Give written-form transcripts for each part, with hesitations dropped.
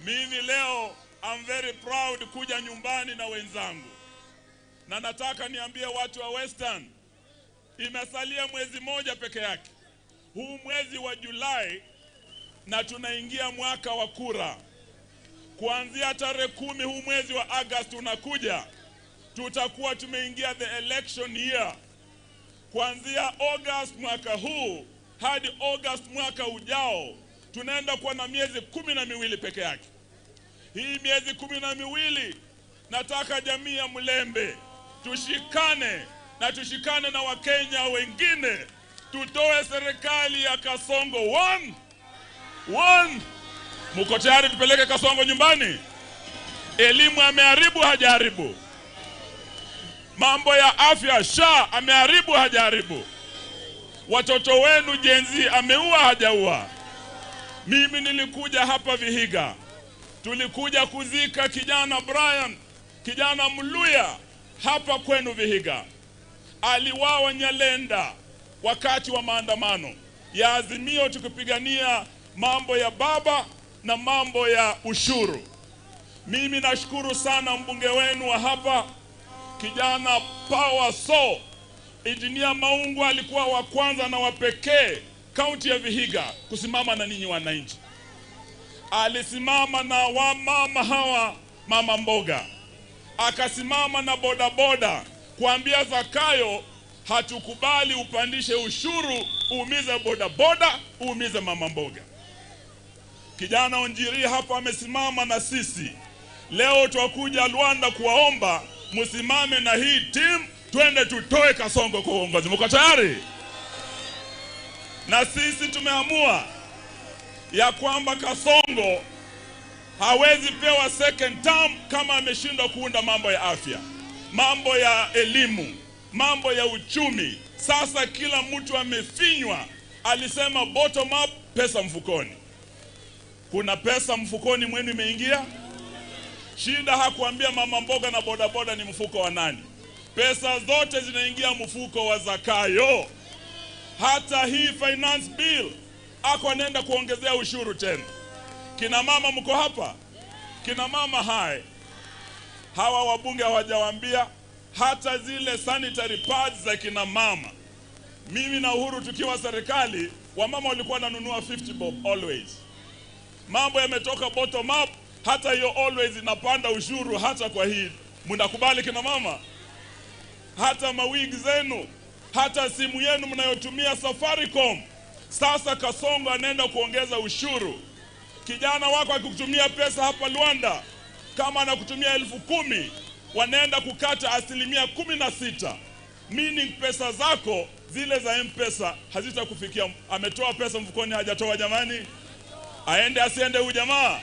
Mimi leo I'm very proud kuja nyumbani na wenzangu, na nataka niambie watu wa Western, imesalia mwezi moja peke yake, huu mwezi wa Julai, na tunaingia mwaka wa kura. Kuanzia tarehe 10 huu mwezi wa August unakuja, tutakuwa tumeingia the election year. Kuanzia August mwaka huu hadi August mwaka ujao, tunaenda kuwa na miezi 12 peke yake. Hii miezi 12, nataka jamii ya Mulembe tushikane na tushikane na Wakenya wengine, tutoe serikali ya Kasongo one one. Muko tayari tupeleke Kasongo nyumbani? Elimu ameharibu, hajaharibu? Mambo ya afya SHA ameharibu, hajaharibu? Watoto wenu Gen Z ameua, hajaua? Mimi nilikuja hapa Vihiga, tulikuja kuzika kijana Brian, kijana Mluya hapa kwenu Vihiga. Aliuawa Nyalenda wakati wa maandamano ya Azimio, tukipigania mambo ya baba na mambo ya ushuru. Mimi nashukuru sana mbunge wenu wa hapa, kijana Power So Engineer Maungu alikuwa wa kwanza na wa pekee kaunti ya Vihiga kusimama na ninyi wananchi. Alisimama na wamama hawa, mama mboga, akasimama na bodaboda kuambia Zakayo, hatukubali upandishe ushuru uumize bodaboda, uumize mama mboga. Kijana Onjiri hapa amesimama na sisi leo, twakuja Luanda kuwaomba msimame na hii team, twende tutoe Kasongo kwa uongozi. Mko tayari? Na sisi tumeamua ya kwamba Kasongo hawezi pewa second term kama ameshindwa kuunda mambo ya afya, mambo ya elimu, mambo ya uchumi. Sasa kila mtu amefinywa. Alisema bottom up, pesa mfukoni. Kuna pesa mfukoni mwenu imeingia? Shida hakuambia mama mboga na bodaboda ni mfuko wa nani. Pesa zote zinaingia mfuko wa Zakayo. Hata hii finance bill ako anaenda kuongezea ushuru tena. Kina mama mko hapa? Kina mama hai, hawa wabunge hawajawaambia hata zile sanitary pads za kina mama. Mimi na Uhuru tukiwa serikali, wamama walikuwa wananunua 50 bob Always. Mambo yametoka bottom up, hata hiyo Always inapanda ushuru hata kwa hii. Mnakubali kina mama? Hata mawigi zenu, hata simu yenu mnayotumia Safaricom. Sasa Kasongo anaenda kuongeza ushuru. Kijana wako akikutumia pesa hapa Luanda, kama anakutumia 10,000, wanaenda kukata 16%, meaning pesa zako zile za M-Pesa hazitakufikia. Ametoa pesa mfukoni, hajatoa jamani? Aende asiende huyu jamaa?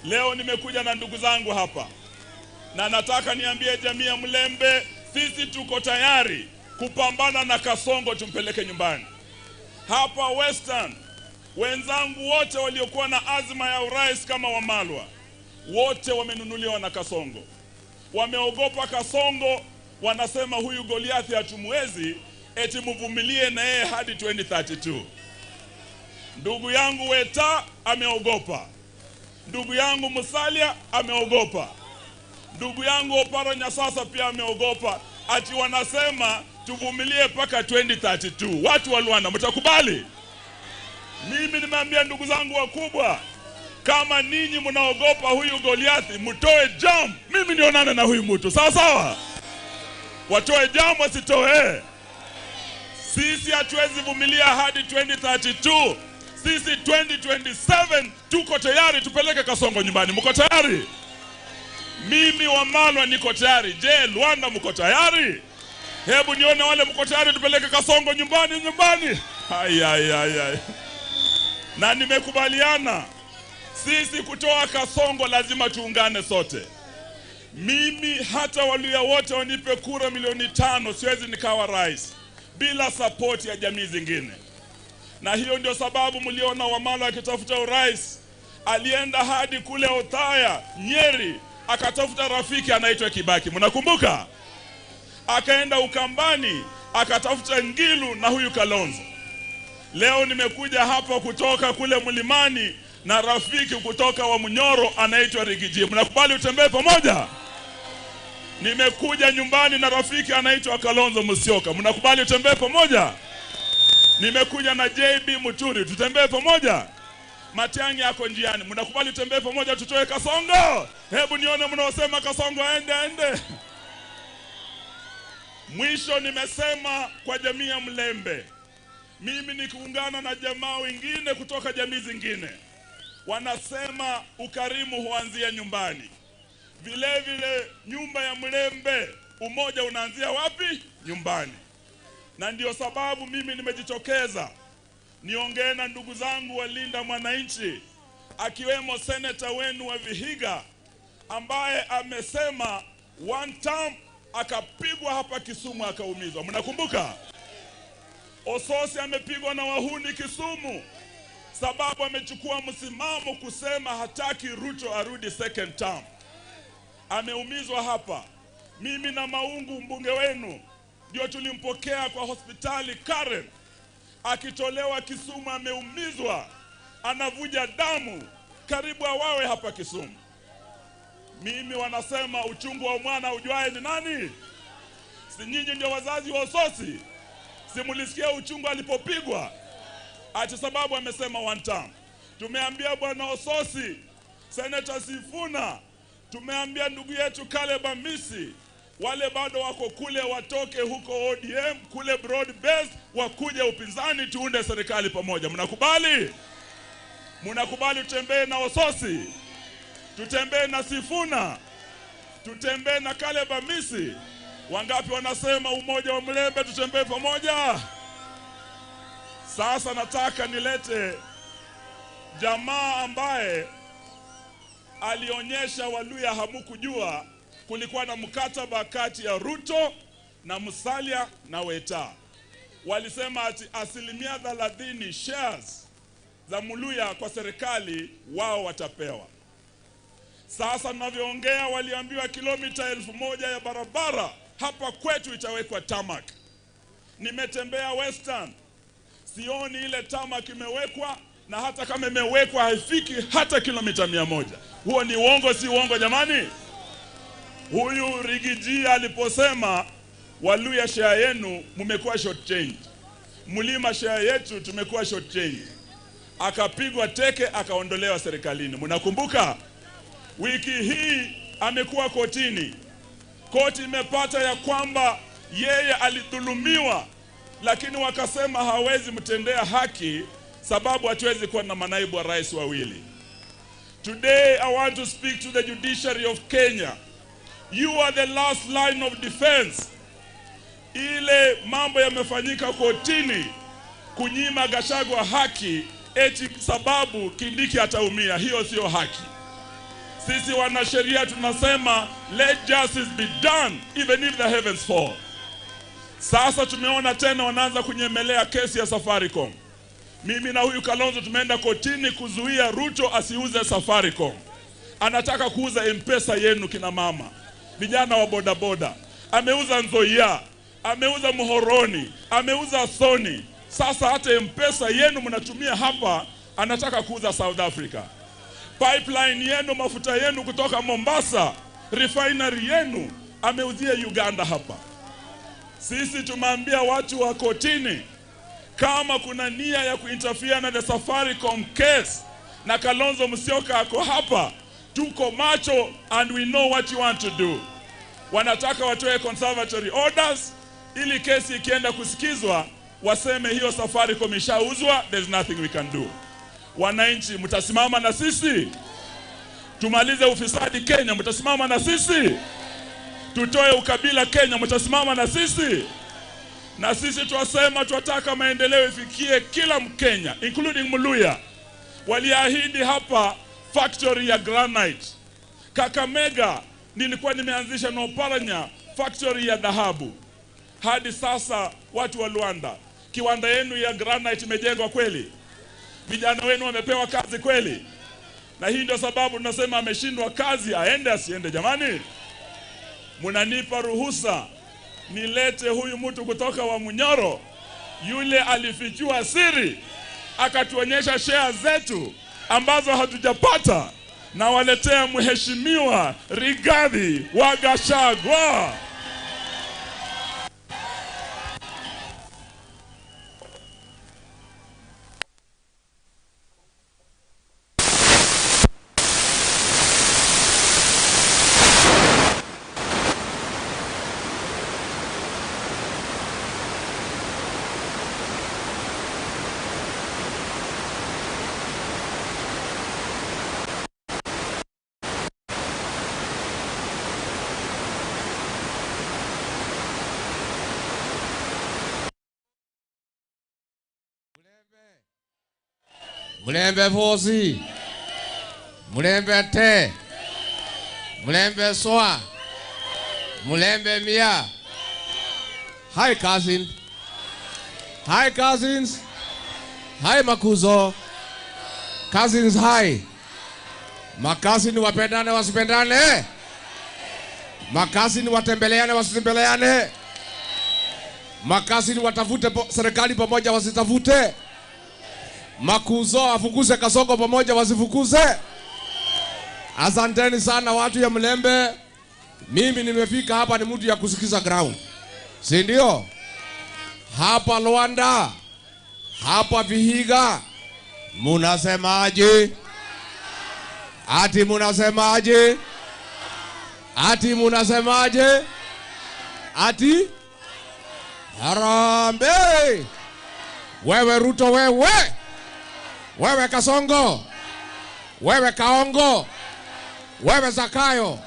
Leo nimekuja na ndugu zangu hapa na nataka niambie jamii ya Mlembe, sisi tuko tayari kupambana na Kasongo, tumpeleke nyumbani. Hapa Western, wenzangu wote waliokuwa na azma ya urais kama Wamalwa, wote wamenunuliwa na Kasongo, wameogopa Kasongo, wanasema huyu Goliathi hatumwezi, eti mvumilie na yeye hadi 2032. Ndugu yangu Weta ameogopa, ndugu yangu Musalia ameogopa, ndugu yangu Oparanya sasa pia ameogopa, ati wanasema tuvumilie mpaka 2032. Watu wa Luanda, mtakubali? Mimi nimeambia ndugu zangu wakubwa, kama ninyi mnaogopa huyu Goliathi, mtoe jam, mimi nionane na huyu mtu, sawa sawa? Watoe jam, wasitoe? Sisi hatuwezi vumilia hadi 2032. Sisi 2027 tuko tayari tupeleke Kasongo nyumbani. Mko tayari? Mimi Wamalwa niko tayari. Je, Luanda mko tayari? Hebu nione wale mko tayari tupeleke Kasongo nyumbani nyumbani. Ai, ai, ai, ai. Na nimekubaliana sisi kutoa Kasongo lazima tuungane sote. Mimi hata Waluya wote wanipe kura milioni 5, siwezi nikawa rais bila support ya jamii zingine, na hiyo ndio sababu mliona Wamalwa akitafuta urais, alienda hadi kule Othaya, Nyeri, akatafuta rafiki anaitwa Kibaki, mnakumbuka? Akaenda Ukambani akatafuta Ngilu na huyu Kalonzo. Leo nimekuja hapa kutoka kule mlimani Na rafiki kutoka Wamunyoro anaitwa Riggy G. Mnakubali utembee pamoja? Nimekuja nyumbani na rafiki anaitwa Kalonzo Musyoka. Mnakubali utembee pamoja? Nimekuja na JB Muturi, tutembee pamoja? Matiang'i yako njiani, mnakubali tutembee pamoja tutoe Kasongo? Hebu nione mnaosema Kasongo aende aende. Mwisho nimesema kwa jamii ya Mlembe, mimi nikiungana na jamaa wengine kutoka jamii zingine, wanasema ukarimu huanzia nyumbani. Vile vile nyumba ya Mlembe, umoja unaanzia wapi? Nyumbani. Na ndio sababu mimi nimejitokeza niongee na ndugu zangu walinda mwananchi, akiwemo seneta wenu wa Vihiga ambaye amesema one term, akapigwa hapa Kisumu akaumizwa. Mnakumbuka? Osotsi amepigwa na wahuni Kisumu, sababu amechukua msimamo kusema hataki Ruto arudi second term. Ameumizwa hapa. Mimi na Maungu mbunge wenu ndio tulimpokea kwa hospitali Karen, akitolewa Kisumu ameumizwa, anavuja damu, karibu awawe hapa Kisumu. Mimi wanasema uchungu wa mwana ujuae ni nani? Si nyinyi ndio wazazi wa Osotsi? Si mulisikia uchungu alipopigwa? Ati sababu amesema one term. Tumeambia bwana Osotsi, Senator Sifuna, tumeambia ndugu yetu Caleb Amisi, wale bado wako kule watoke huko ODM kule broad based, wakuje upinzani, tuunde serikali pamoja. Mnakubali? Mnakubali tutembee na Osotsi, tutembee na Sifuna, tutembee na Caleb Amisi? Wangapi wanasema umoja wa Mlembe, tutembee pamoja? Sasa nataka nilete jamaa ambaye alionyesha Waluya hamukujua kulikuwa na mkataba kati ya Ruto na Musalia na Weta. Walisema ati 30% shares za Muluya kwa serikali wao watapewa. Sasa ninavyoongea, waliambiwa kilomita 1000 ya barabara hapa kwetu itawekwa tarmac. Nimetembea Western, sioni ile tarmac imewekwa, na hata kama imewekwa haifiki hata kilomita 100. Huo ni uongo, si uongo jamani? Huyu Riggy G aliposema Waluya share yenu mmekuwa short change, Mlima share yetu tumekuwa short change, akapigwa teke akaondolewa serikalini. Mnakumbuka? Wiki hii amekuwa kotini. Koti imepata ya kwamba yeye alidhulumiwa, lakini wakasema hawezi mtendea haki sababu hatuwezi kuwa na manaibu wa rais wawili. Today I want to speak to the judiciary of Kenya. You are the last line of defense. Ile mambo yamefanyika kotini kunyima Gachagua haki eti sababu Kindiki ataumia, hiyo sio haki. Sisi wanasheria tunasema let justice be done even if the heavens fall. Sasa tumeona tena wanaanza kunyemelea kesi ya Safaricom. Mimi na huyu Kalonzo tumeenda kotini kuzuia Ruto asiuze Safaricom. Anataka kuuza M-Pesa yenu kina mama, vijana wa bodaboda. Ameuza Nzoia, ameuza Muhoroni, ameuza Sony. Sasa hata M-Pesa yenu mnatumia hapa, anataka kuuza South Africa. Pipeline yenu, mafuta yenu kutoka Mombasa, refinery yenu ameuzia Uganda hapa. Sisi tumeambia watu wa kotini kama kuna nia ya kuinterfere na the Safaricom case na Kalonzo Musyoka ako hapa, tuko macho and we know what you want to do. Wanataka watoe conservatory orders ili kesi ikienda kusikizwa waseme hiyo Safaricom ishauzwa, there's nothing we can do. Wananchi, mtasimama na sisi tumalize ufisadi Kenya? Mtasimama na sisi tutoe ukabila Kenya? Mtasimama na sisi? Na sisi twasema twataka maendeleo ifikie kila Mkenya including Mluya. Waliahidi hapa factory ya granite. Kakamega nilikuwa nimeanzisha na Oparanya factory ya dhahabu. Hadi sasa watu wa Luanda, kiwanda yenu ya granite imejengwa kweli? Vijana wenu wamepewa kazi kweli? Na hii ndio sababu tunasema ameshindwa kazi, aende asiende? Jamani, munanipa ruhusa nilete huyu mtu kutoka Wamunyoro, yule alifichua siri akatuonyesha share zetu. ambazo hatujapata. Nawaletea Mheshimiwa Rigathi wa Gachagua. Mulembe Fosi, Mulembe Te, Mulembe Soa, Mulembe Mia. Hi cousin. Hi cousins. Hi makuzo. Cousins hi. Makazini wapendane wasipendane? Makazini watembeleane wasitembeleane? Makazini watafute serikali pamoja wasitafute? Makuzo afukuze Kasongo pamoja wasifukuze? Asanteni sana watu ya Mlembe. Mimi nimefika hapa ni mtu ya kusikiza ground, si ndio? Hapa Luanda, hapa Vihiga, munasemaje? Ati munasemaje? Ati munasemaje? Ati harambee! Wewe Ruto, wewe wewe Kasongo, wewe Kaongo, wewe Zakayo,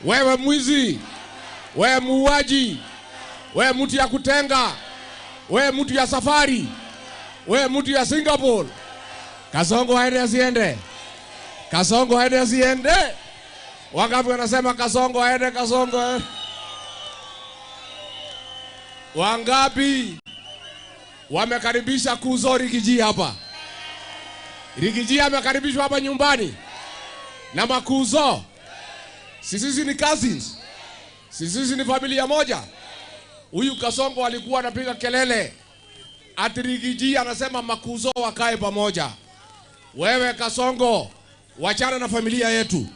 wewe mwizi, wewe muuaji, wewe mtu ya kutenga, wewe mtu ya safari, wewe mtu ya Singapore. Kasongo aende asiende? Kasongo aende asiende? Wangapi wanasema Kasongo aende? Kasongo aende? Wangapi wamekaribisha Kuzo Riggy G hapa? Riggy G amekaribishwa hapa nyumbani na makuzo. Sisi ni cousins, sisi ni familia moja. Huyu Kasongo alikuwa anapiga kelele ati Riggy G anasema makuzo wakae pamoja. Wewe Kasongo, wachana na familia yetu,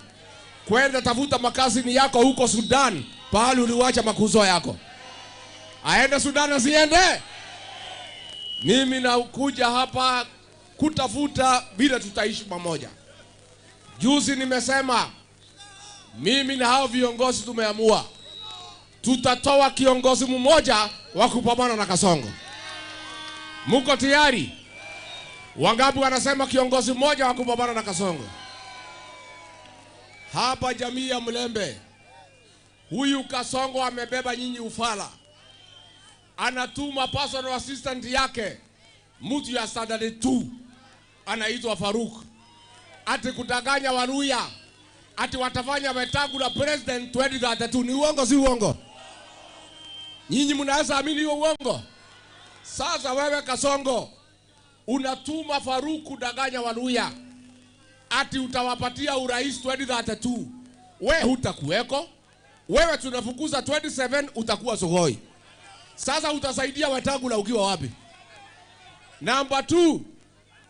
kwenda tafuta makazini yako huko Sudan, pahali uliwacha makuzo yako. Aende Sudan asiende? Mimi nakuja hapa kutafuta vile tutaishi pamoja. Juzi nimesema mimi na hao viongozi tumeamua tutatoa kiongozi mmoja wa kupambana na Kasongo. Muko tayari? Wangapi wanasema kiongozi mmoja wa kupambana na Kasongo? Hapa jamii ya Mlembe, huyu Kasongo amebeba nyinyi ufala. Anatuma personal assistant yake mtu ya standard 2 anaitwa Faruk, ati kudanganya Waluya ati watafanya Wetangula president 2032. Ni uongo si uongo? Nyinyi mnaweza amini hiyo uongo? Sasa wewe Kasongo unatuma Faruk kudanganya Waluya ati utawapatia urais 2032. We hutakuweko. Wewe tunafukuza 27 utakuwa Sugoi. Sasa utasaidia Wetangula ukiwa wapi? Number 2,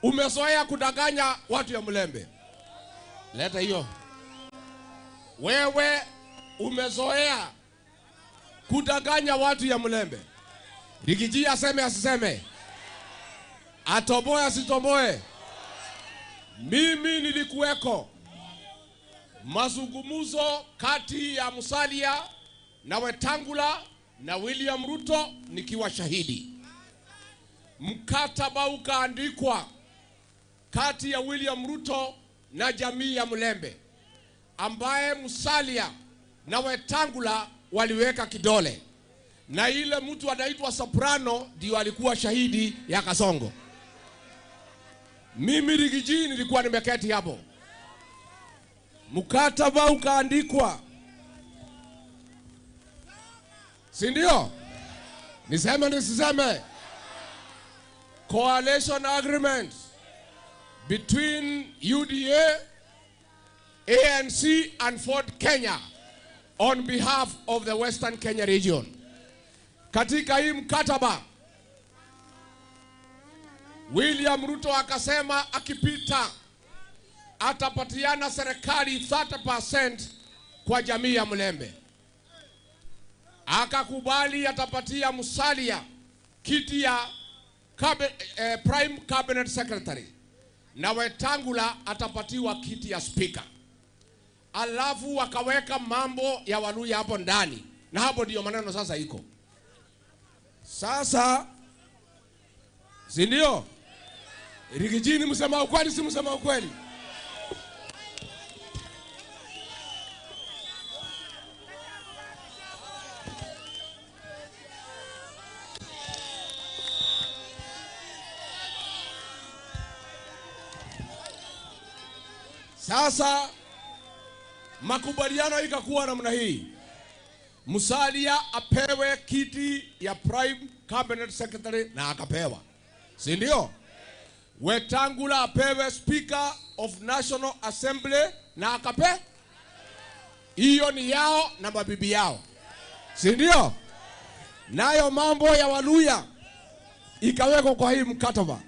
umezoea kudanganya watu ya Mlembe. Leta hiyo. Wewe umezoea kudanganya watu ya Mlembe. Riggy G aseme asiseme, atoboe asitoboe, mimi nilikuweko mazungumzo kati ya Musalia na Wetangula na William Ruto nikiwa shahidi. Mkataba ukaandikwa kati ya William Ruto na jamii ya Mlembe, ambaye Musalia na Wetangula waliweka kidole, na ile mtu anaitwa Soprano ndio alikuwa shahidi ya Kasongo. Mimi Riggy G nilikuwa nimeketi hapo. Mkataba ukaandikwa, si ndio? Niseme nisiseme? Coalition agreement between UDA, ANC and Ford Kenya on behalf of the Western Kenya region. Katika hii mkataba William Ruto akasema akipita atapatiana serikali 30% kwa jamii ya Mlembe. Akakubali atapatia Musalia kiti ya Prime Cabinet Secretary, na Wetangula atapatiwa kiti ya speaker. Alafu wakaweka mambo ya Waluya hapo ndani, na hapo ndio maneno sasa iko. Sasa si ndio? Rigijini msema ukweli, si msema ukweli? Sasa makubaliano ikakuwa namna hii. Musalia apewe kiti ya Prime Cabinet Secretary na akapewa, si ndio? Wetangula apewe Speaker of National Assembly na akape. Hiyo ni yao na mabibi yao, si ndio? Nayo mambo ya Waluya ikawekwa kwa hii mkataba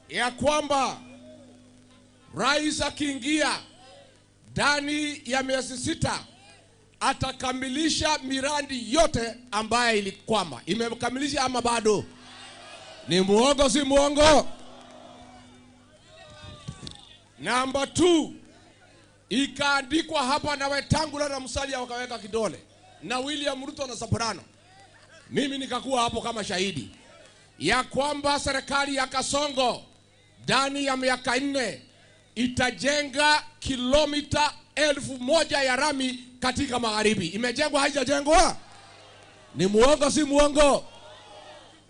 ya kwamba rais akiingia ndani ya miezi 6 atakamilisha miradi yote ambayo ilikwama. Imekamilisha ama bado? Ni muongo si muongo? Namba 2, ikaandikwa hapa na Wetangula na Musalia wakaweka kidole, na William Ruto na Soprano. Mimi nikakuwa hapo kama shahidi ya kwamba serikali ya Kasongo ndani ya miaka 4 itajenga kilomita 1000 ya rami katika magharibi. Imejengwa haijajengwa? Ni muongo si muongo?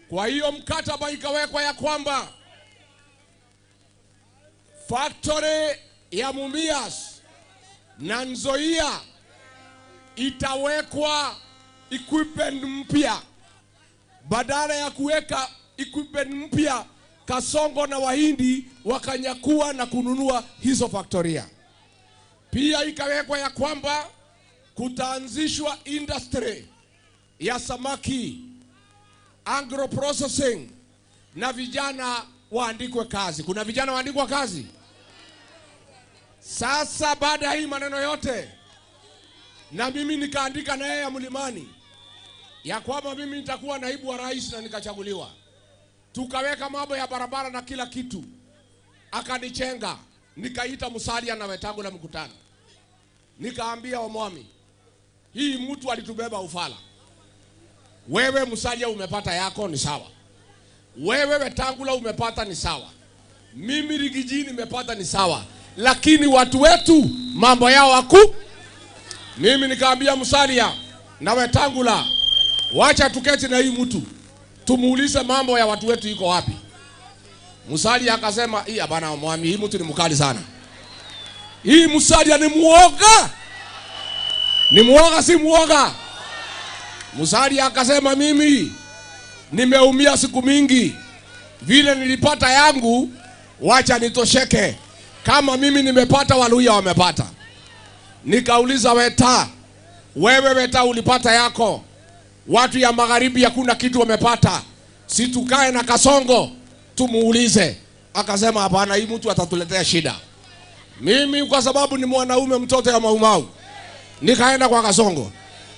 Kwa hiyo mkataba ikawekwa ya kwamba factory ya Mumias na Nzoia itawekwa equipment mpya. Badala ya kuweka equipment mpya, Kasongo na Wahindi wakanyakua na kununua hizo factoria. Pia ikawekwa ya kwamba kutaanzishwa industry ya samaki, agro processing, na vijana waandikwe kazi. Kuna vijana waandikwa kazi? Sasa baada ya hii maneno yote, na mimi nikaandika na yeye ya Mlimani ya kwamba mimi nitakuwa naibu wa rais na nikachaguliwa. Tukaweka mambo ya barabara na kila kitu. Akanichenga. Nikaita Musalia na Wetangula mkutano. Nikaambia Omwami, hii mtu alitubeba ufala. Wewe Musalia umepata yako ni sawa. Wewe Wetangula umepata ni sawa. Mimi Rigiji nimepata ni sawa. Lakini watu wetu mambo yao haku. Mimi nikaambia Musalia na Wetangula, wacha tuketi na hii mtu, tumuulize mambo ya watu wetu iko wapi. Musalia akasema, hii hapana Mwami, hii mtu ni mkali sana. Hii Musalia ni muoga. Ni muoga si muoga? Musalia akasema, mimi nimeumia siku mingi. Vile nilipata yangu, wacha nitosheke. Kama mimi nimepata, Waluya wamepata. Nikauliza Weta, wewe Weta ulipata yako, watu ya magharibi hakuna kitu wamepata, si tukae na Kasongo tumuulize? Akasema hapana, hii mtu atatuletea shida. Mimi kwa sababu ni mwanaume mtoto ya Maumau, nikaenda kwa Kasongo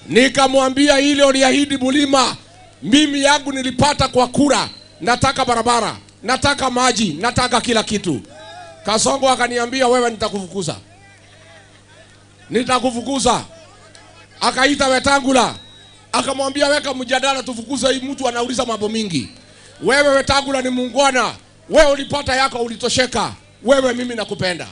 nikamwambia, ile uliahidi mlima, mimi yangu nilipata kwa kura, nataka barabara, nataka maji, nataka kila kitu. Kasongo akaniambia, wewe nitakufukuza, nitakufukuza. Akaita Wetangula akamwambia, weka mjadala tufukuze hii mtu anauliza mambo mingi. Wewe Wetangula ni muungwana, wewe ulipata yako ulitosheka, wewe mimi nakupenda.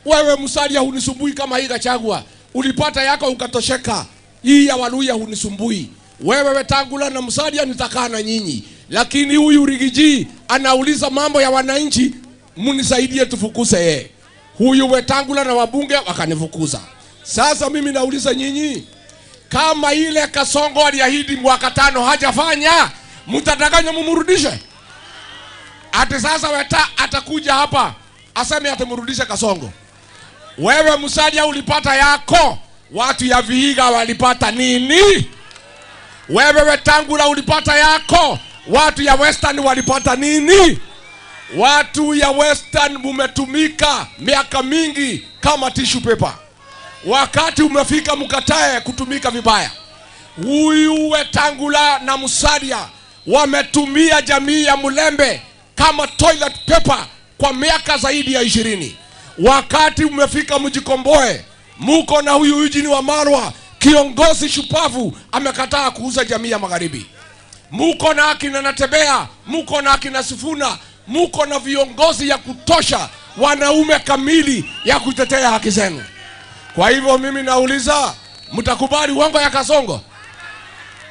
Wewe Musalia hunisumbui kama hii Gachagua, ulipata yako ukatosheka, hii ya Waluya hunisumbui. Wewe Wetangula na Musalia nitakaa na nyinyi, lakini huyu Rigiji anauliza mambo ya wananchi, munisaidie tufukuze yeye. Huyu Wetangula na wabunge wakanifukuza. Sasa mimi nauliza nyinyi, kama ile Kasongo aliahidi mwaka 5 hajafanya, mtadanganya mumrudishe? Ati sasa Weta atakuja hapa aseme atamrudisha Kasongo. Wewe Musalia ulipata yako, watu ya Vihiga walipata nini? Wewe Wetangula ulipata yako, watu ya Western walipata nini? Watu ya Western mumetumika miaka mingi kama tissue paper. Wakati umefika mkatae kutumika vibaya. Huyu Wetangula na Musalia wametumia jamii ya Mulembe kama toilet paper kwa miaka zaidi ya 20. Wakati umefika mjikomboe. Muko na huyu Eugene Wamalwa, kiongozi shupavu, amekataa kuuza jamii ya magharibi. Muko na akina Natembeya, muko na akina Sifuna, muko na viongozi ya kutosha, wanaume kamili ya kutetea haki zenu. Kwa hivyo mimi nauliza, mtakubali uongo ya Kasongo?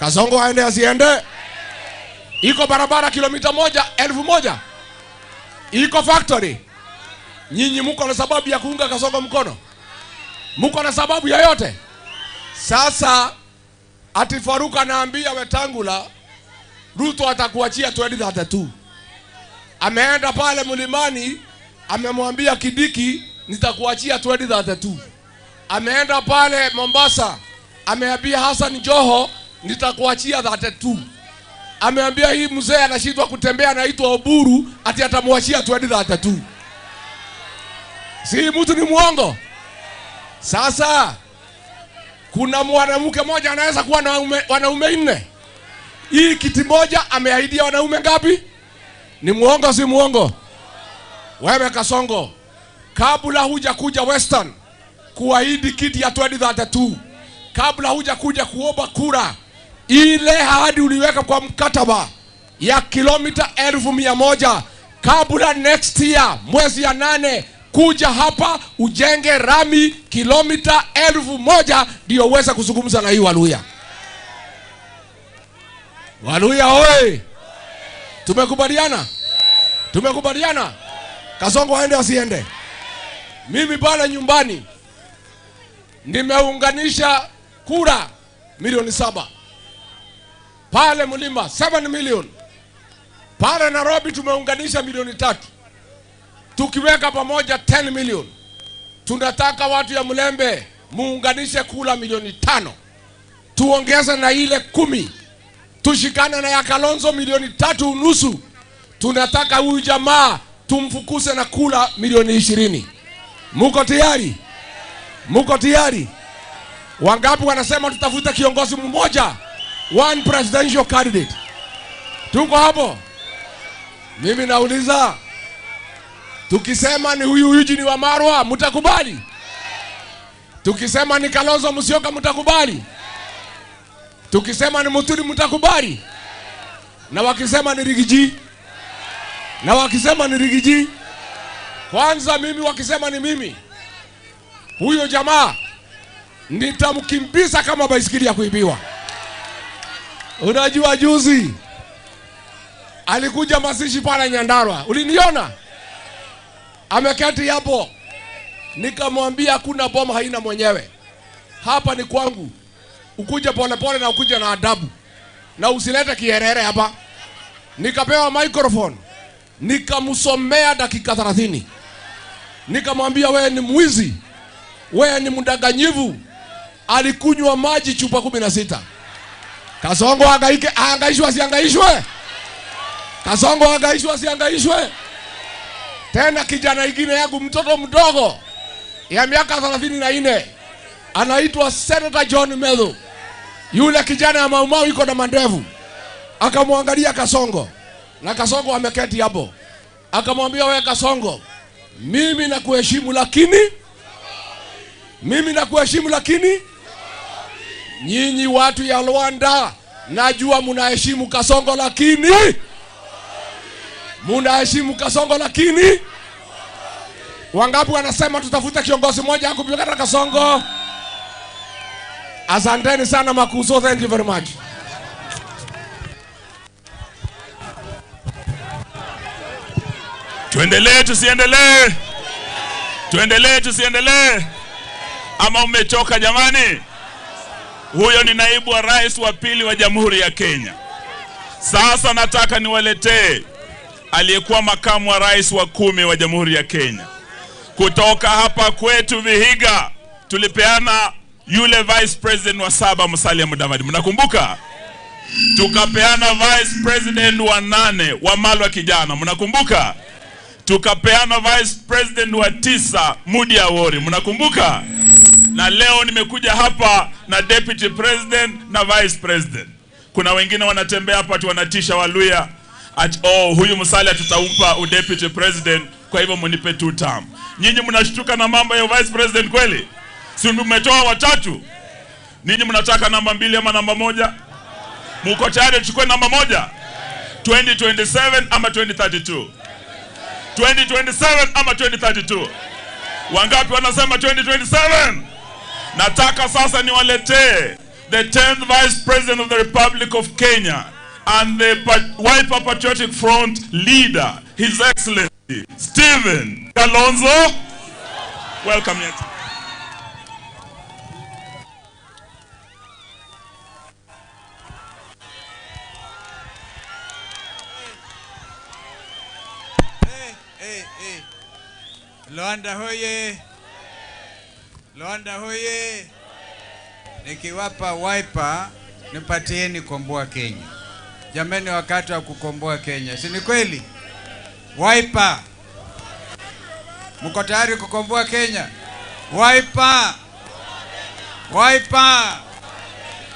Kasongo aende asiende? Iko barabara kilomita 1,000, iko factory. Nyinyi muko na sababu ya kuunga Kasongo mkono? Muko na sababu yoyote? Sasa ati Faruk anaambia Wetangula, Ruto atakuachia 2032. Ameenda pale mlimani, amemwambia Kindiki, nitakuachia 2032. Ameenda pale Mombasa, ameambia Hassan Joho, nitakuachia 32. Ameambia hii mzee anashindwa kutembea anaitwa Oburu, ati atamwachia 2032. Si mtu ni muongo? Sasa kuna mwanamke mmoja anaweza kuwa na wanaume 4. Hii kiti moja ameahidia wanaume ngapi? Ni muongo si muongo? Wewe Kasongo, kabla hujakuja Western kuahidi kiti ya 2032, kabla hujakuja kuomba kura, ile ahadi uliweka kwa mkataba ya kilomita 100,000, kabla next year mwezi ya 8 kuja hapa ujenge rami kilomita 1,000 ndio uweze kuzungumza na hii Waluya. Waluya oi! Tumekubaliana? Tumekubaliana? Kasongo aende asiende? Mimi pale nyumbani nimeunganisha kura milioni 7. Pale Mlima 7 million. Pale Nairobi tumeunganisha milioni 3. Tukiweka pamoja 10 million. Tunataka watu ya Mulembe muunganishe kura milioni 5. Tuongeze na ile 10. Tushikane na ya Kalonzo milioni 3.5. Tunataka huyu jamaa tumfukuse na kura milioni 20. Muko tayari? Muko tayari? Wangapi wanasema tutafuta kiongozi mmoja? One presidential candidate. Tuko hapo? Mimi nauliza, tukisema ni huyu Eugene Wamalwa mtakubali? Tukisema ni Kalonzo Musyoka mtakubali? Tukisema ni Muturi mtakubali? Na wakisema ni Riggy G? Na wakisema ni Riggy G? Kwanza mimi wakisema ni mimi, huyo jamaa nitamkimbiza kama baisikeli ya kuibiwa. Unajua juzi alikuja mazishi pale Nyandarua, uliniona? Ameketi hapo. Nikamwambia hakuna boma haina mwenyewe. Hapa ni kwangu. Ukuje pole pole na ukuje na adabu. Na usilete kiherere hapa. Nikapewa microphone. Nikamsomea dakika 30. Nikamwambia wewe ni mwizi. Wewe ni mdanganyifu. Alikunywa maji chupa 16. Kasongo ahangaishwe asihangaishwe? Kasongo ahangaishwe asihangaishwe? Tena kijana ingine yangu mtoto mdogo ya miaka 34 anaitwa Senator John Methu. Yule kijana ya Mau Mau iko na mandevu. Akamwangalia Kasongo. Na Kasongo ameketi hapo. Akamwambia wewe Kasongo, mimi nakuheshimu lakini mimi nakuheshimu lakini nyinyi watu ya Rwanda najua mnaheshimu Kasongo lakini mnaheshimu Kasongo lakini wangapi wanasema tutafuta kiongozi mmoja kupigana na Kasongo? Asanteni sana Makuzo, thank you very much. Tuendelee tusiendelee? Tuendelee tusiendelee? Ama umechoka jamani? Huyo ni naibu wa rais wa pili wa Jamhuri ya Kenya. Sasa nataka niwaletee aliyekuwa makamu wa rais wa 10 wa Jamhuri ya Kenya. Kutoka hapa kwetu Vihiga tulipeana yule vice president wa 7 Musalia Mudavadi. Mnakumbuka? Tukapeana vice president wa 8 wa Malwa Kijana. Mnakumbuka? Tukapeana vice president wa 9, Mudi Awori, mnakumbuka? Na leo nimekuja hapa na deputy president na vice president. Kuna wengine wanatembea hapa tu wanatisha Waluya ati oh, huyu Musalia tutampa deputy president, kwa hivyo mnipe 2 term. Nyinyi mnashtuka na mambo ya vice president kweli? Si mmetoa watatu? Ninyi mnataka namba 2 ama namba 1? Mko tayari tuchukue namba 1? 2027 ama 2032? 2027 ama 2032? Wangapi wanasema 2027? Nataka sasa niwaletee the 10th Vice President of the Republic of Kenya and the Wiper Patriotic Front leader, His Excellency Stephen Kalonzo. Welcome yet. Hey, hey, hey. Luanda hoye. Luanda hoye. Nikiwapa Wiper nipatieni Komboa Kenya. Jameni, wakati wa kukomboa Kenya, si ni kweli? Wiper, mko tayari kukomboa Kenya? Wiper, Wiper,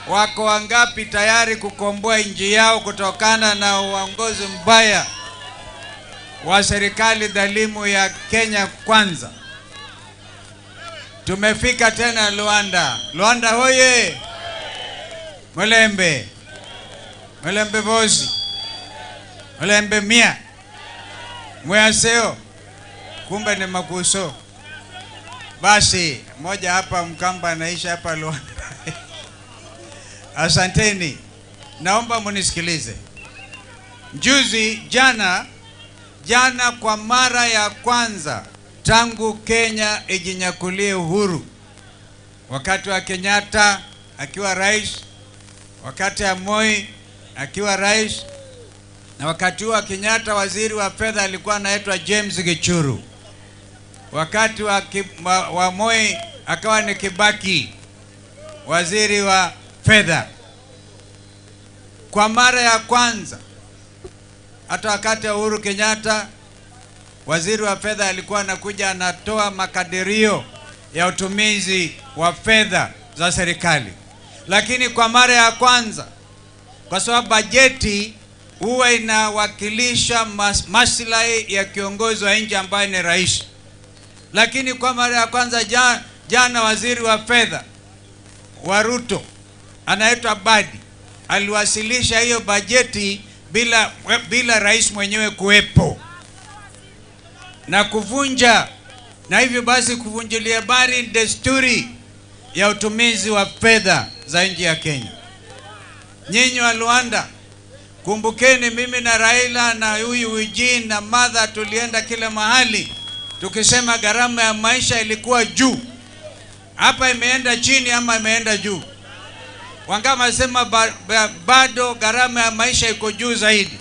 wako wangapi tayari kukomboa nchi yao kutokana na uongozi mbaya wa serikali dhalimu ya Kenya Kwanza? Tumefika tena Luanda. Luanda hoye! Mulembe, Mulembe bosi, Mulembe mia, Mwaseo, kumbe ni makuso. Basi moja hapa Mkamba anaishi hapa Luanda. Asanteni, naomba munisikilize. Juzi jana kwa mara ya kwanza tangu Kenya ijinyakulie uhuru, wakati wa Kenyatta akiwa rais, wakati wa Moi akiwa rais, na wakati wa Kenyatta waziri wa fedha alikuwa anaitwa James Gichuru, wakati wa Moi akawa ni Kibaki waziri wa fedha. Kwa mara ya kwanza, hata wakati wa Uhuru Kenyatta waziri wa fedha alikuwa anakuja anatoa makadirio ya utumizi wa fedha za serikali. Lakini kwa mara ya kwanza, kwa sababu bajeti huwa inawakilisha maslahi ya kiongozi wa nchi ambaye ni rais, lakini kwa mara ya kwanza jana waziri wa fedha wa Ruto anaitwa Badi aliwasilisha hiyo bajeti bila rais mwenyewe kuwepo, na kuvunja, na hivyo basi kuvunjilia bari desturi ya utumizi wa fedha za nchi ya Kenya. Nyinyi wa Luanda, kumbukeni mimi na Raila na huyu Eugene na Martha tulienda kila mahali tukisema gharama ya maisha ilikuwa juu. Hapa imeenda chini ama imeenda juu? Wangapi wanasema bado gharama ya maisha iko juu zaidi?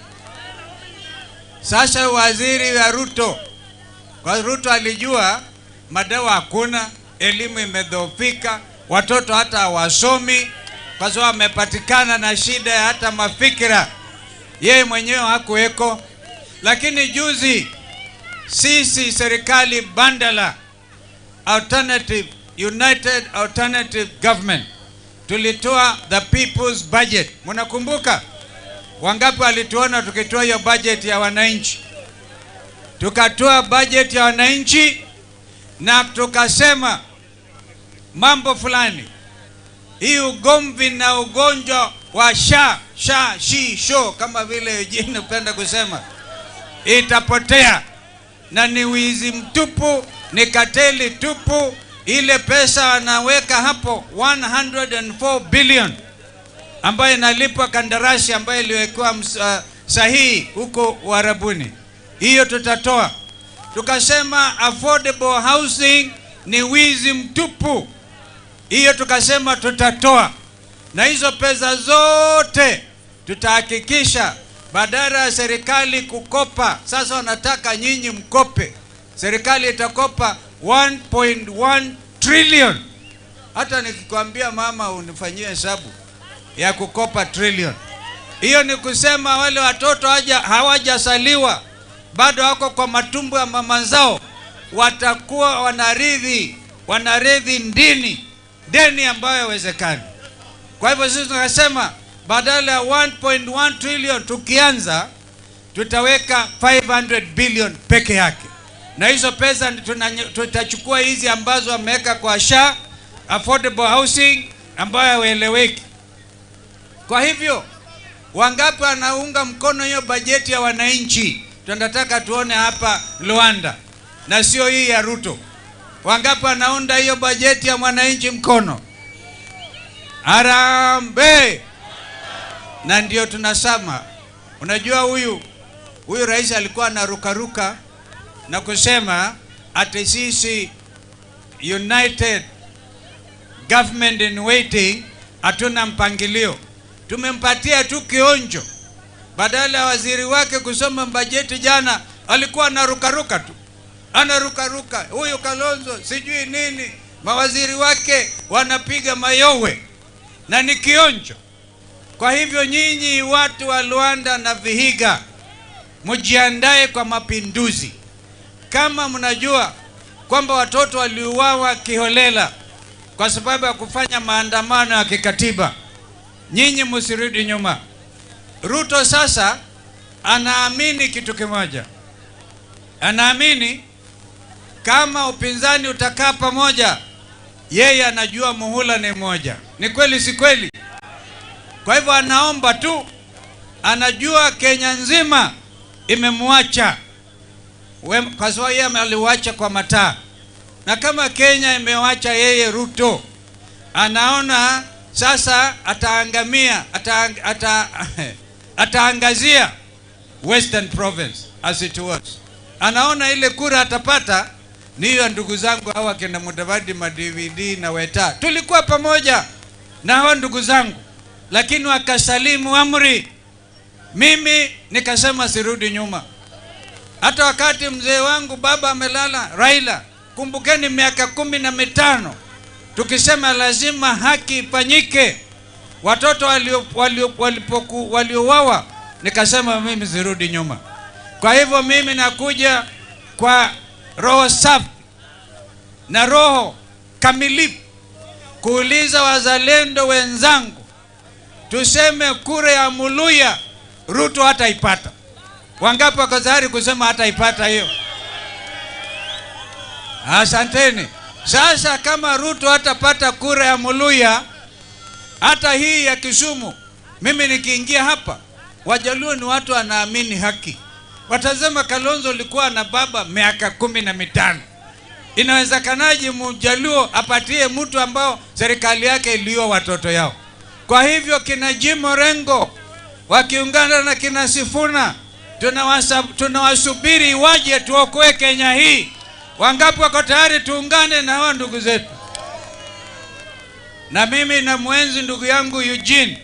Sasa waziri wa Ruto, kwa Ruto alijua madawa hakuna, elimu imedhoofika, watoto hata hawasomi kwa sababu amepatikana na shida ya hata mafikira, yeye mwenyewe hakuweko. Lakini juzi sisi serikali bandala, Alternative United Alternative Government, tulitoa the people's budget. Mnakumbuka? Wangapi walituona tukitoa hiyo budget ya wananchi? Tukatoa budget ya wananchi na tukasema mambo fulani. Hii ugomvi na ugonjwa wa sha, sha, shi, sho, kama vile Eugene hupenda kusema, itapotea. Na ni wizi mtupu, ni kateli tupu. Ile pesa wanaweka hapo 104 billion ambayo inalipwa kandarasi ambayo iliwekewa sahihi huko Uarabuni, hiyo tutatoa. Tukasema affordable housing ni wizi mtupu, hiyo tukasema tutatoa. Na hizo pesa zote tutahakikisha badala ya serikali kukopa, sasa wanataka nyinyi mkope, serikali itakopa 1.1 trillion. Hata nikikwambia mama unifanyie hesabu ya kukopa trillion, hiyo ni kusema wale watoto hawajasaliwa bado wako kwa matumbo ya mama zao, watakuwa wanarithi deni ambayo haiwezekani. Kwa hivyo sisi tunasema badala ya 1.1 trillion tukianza tutaweka 500 billion peke yake, na hizo pesa tutachukua hizi ambazo wameweka kwa SHA, affordable housing ambayo haieleweki. Kwa hivyo wangapi wanaunga mkono hiyo bajeti ya wananchi? Tunataka tuone hapa Luanda na sio hii ya Ruto. Wangapi wanaunda hiyo bajeti ya mwananchi mkono? Harambee! Na ndio tunasema, unajua huyu rais alikuwa anarukaruka na kusema ati sisi United Government in Waiting hatuna mpangilio. Tumempatia tu kionjo. Badala ya waziri wake kusoma bajeti jana, alikuwa anarukaruka tu, anarukaruka. Huyu Kalonzo sijui nini, mawaziri wake wanapiga mayowe na ni kionjo. Kwa hivyo nyinyi watu wa Luanda na Vihiga, mjiandae kwa mapinduzi. Kama mnajua kwamba watoto waliuawa kiholela kwa sababu ya kufanya maandamano ya kikatiba, nyinyi msirudi nyuma. Ruto sasa anaamini kitu kimoja, anaamini kama upinzani utakaa pamoja, yeye anajua muhula ni moja. Ni kweli si kweli? Kwa hivyo anaomba tu, anajua Kenya nzima imemwacha, kwa sababu yeye aliwacha kwa mataa, na kama Kenya imewacha yeye Ruto, anaona sasa ataangamia, ataangazia Western Province as it was. Anaona ile kura atapata ni hiyo. Ndugu zangu hawa kina Mudavadi, ma DVD na Weta, tulikuwa pamoja na hawa ndugu zangu, lakini wakasalimu amri. Mimi nikasema sirudi nyuma. Hata wakati mzee wangu baba amelala, Raila, kumbukeni miaka 15 tukisema lazima haki ifanyike, watoto waliouawa, nikasema mimi sirudi nyuma. Kwa hivyo mimi nakuja kwa roho safi na roho kamilifu kuuliza wazalendo wenzangu, tuseme kura ya Muluya Ruto hataipata. Wangapi wako tayari kusema hataipata hiyo? Asanteni. Sasa kama Ruto hatapata kura ya Muluya, hata hii ya Kisumu, mimi nikiingia hapa, Wajaluo ni watu wanaamini haki. Watasema Kalonzo alikuwa na baba miaka 15. Inawezekanaje Mjaluo apatie mtu ambao serikali yake iliua watoto yao? Kwa hivyo kina Jim Orengo wakiungana na kina Sifuna, tunawasubiri waje tuokoe Kenya hii. Wangapi wako tayari tuungane na hawa ndugu zetu? Na mimi na mwenzi ndugu yangu Eugene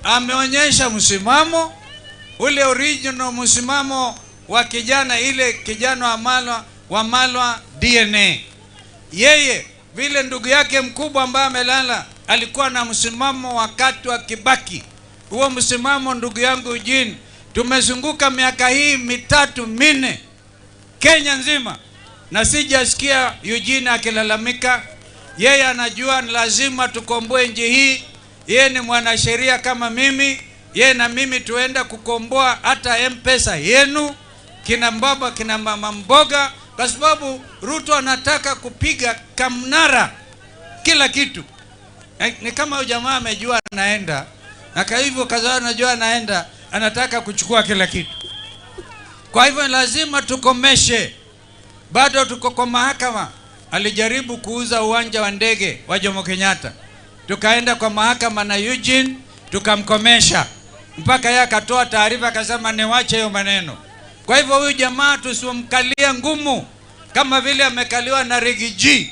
ameonyesha msimamo ule original msimamo wa kijana, ile kijana wa Malwa DNA. Yeye vile ndugu yake mkubwa ambaye amelala alikuwa na msimamo wakati wa Kibaki. Huo msimamo ndugu yangu Eugene, tumezunguka miaka hii 3 4 Kenya nzima na sijasikia Eugene akilalamika. Yeye anajua ni lazima tukomboe nchi hii. Yeye ni mwanasheria kama mimi. Yeye na mimi tuenda kukomboa hata M-Pesa yenu, kina mbaba kina mama mboga, kwa sababu Ruto anataka kupiga kamnara kila kitu. Ni kama huyu jamaa amejua anaenda, na kwa hivyo kaza anajua anaenda, anataka kuchukua kila kitu. Kwa hivyo lazima tukomeshe. Bado tuko kwa mahakama. Alijaribu kuuza uwanja wa ndege wa Jomo Kenyatta, tukaenda kwa mahakama na Eugene tukamkomesha, mpaka yeye akatoa taarifa akasema niwache hiyo maneno. Kwa hivyo huyu jamaa tusimkalie ngumu kama vile amekaliwa na Riggy G.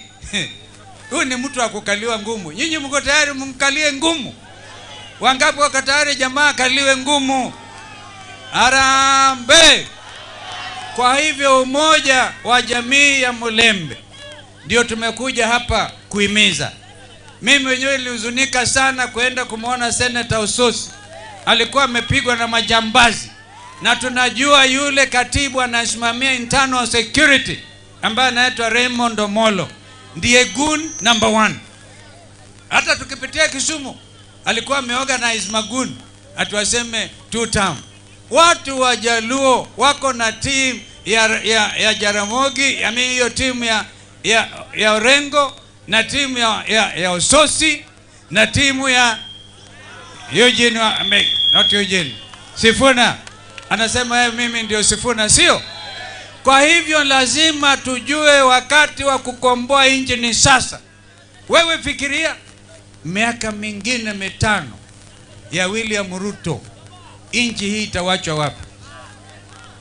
Huyu ni mtu wa kukaliwa ngumu. Nyinyi mko tayari mumkalie ngumu? Wangapi wako tayari jamaa akaliwe ngumu? Harambee! Kwa hivyo umoja wa jamii ya Mulembe ndio tumekuja hapa kuhimiza. Mimi mwenyewe nilihuzunika sana kwenda kumuona Senator Osotsi. Alikuwa amepigwa na majambazi. Na tunajua yule katibu anasimamia internal security ambaye anaitwa Raymond Omolo ndiye goon number one. Hata tukipitia Kisumu alikuwa ameorganize magoon atuwaseme two term. Watu wa Jaluo wako na team ya Jaramogi, I mean hiyo timu ya Orengo na timu ya Osotsi na timu ya Eugene wa, not Eugene, Sifuna. Anasema yeye mimi ndio Sifuna, sio? Kwa hivyo lazima tujue wakati wa kukomboa nchi ni sasa. Wewe fikiria miaka mingine 5 ya William Ruto, nchi hii itawachwa wapi?